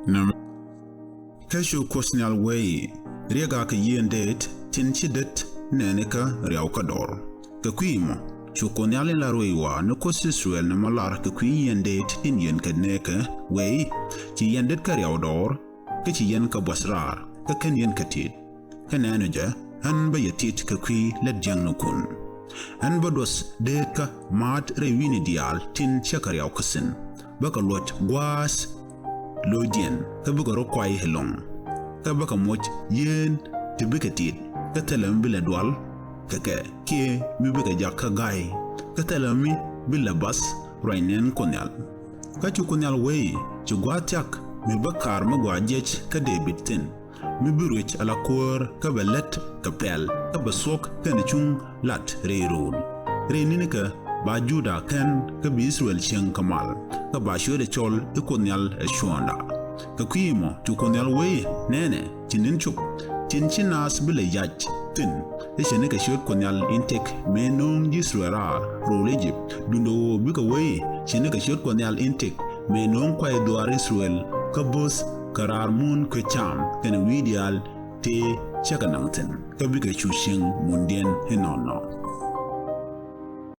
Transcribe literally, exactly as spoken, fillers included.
Kä cu Kuoth Nhial wee i̱, riɛk a kɛ yieen deet tin ci det nɛɛnikä riaw kä dɔɔr. Kɛ kui̱ mɔ cu Kuoth Nhial in la ruëëc wa̱a̱ ni Kuoth I-thɛ-rɛl nɛmɔ lar kɛ kui̱ yieen deet tin yieen kɛ nɛɛkɛ wee i̱, ci yɛn det kä riaw dɔɔr, kä ci yɛn kɛ buɔth raar, kä /ken yɛn kɛ ti̱i̱t. Kä nɛɛnɔ jɛ, ɣän bä yɛ ti̱i̱t kɛ kui̱ lät jiäknikun. Ɣän bä duɔth deetkä ma̱a̱t rɛy wi̱i̱ni diaal tin cä kɛ riaw kä thi̱n, bä kɛ luɔt gua̱a̱th lo̱cdiɛn, kä bikɛ rɔ̱ kuay ɛlɔ̱ŋ. Kä bä kɛ moc yieen ti bikɛ ti̱i̱t, kä thilɛ mi bi lɛ dual kɛ kɛ, kiɛ mi bikɛ jak kä ga̱y, kä thilɛ mi bi lɛ bath ruac nɛn Kuoth Nhial. Kä cu Kuoth Nhial wee i̱, ci gua̱a̱th thia̱k mi bä ka̱r mi gɔaa jiɛc kä Dee-bid thi̱n, mi bi ruëc ala kuäär kä bɛ lät kɛ pɛl kä bɛ thuɔ̱k kɛnɛ cuŋ lat rɛy rööl. Rɛy ni̱nikä ba Juda kän kä bi I-thɛ-rɛl cieŋ kɛ mal, kä ba ciötdɛ cɔl i̱ Kuoth Nhial ɛ cuɔ̱ɔ̱ŋda. Kɛ kui̱ mɔ cu Kuoth Nhial wee i̱, nɛnɛ, ci ni̱n cop tin ci naath bi lɛ yac thi̱n, i̱ ce̱tnikɛ ciöt Kuoth Nhial in tëk mëë nööŋ ji̱ I-thɛ-rɛl raar rööl I-jëp, duundɛ ɣöö bikɛ wee i̱, ce̱tnikɛ ciöt Kuɔth Nhial in tëk mëë nööŋ kuay dhuaar I-thɛ-rɛl kä bo̱th kɛ raar mun kuec caam kɛnɛ wi̱i̱ diaal tëë cä kɛ naŋ thi̱n, kä bikɛ cu cieŋ mundiɛn inɔnɔ.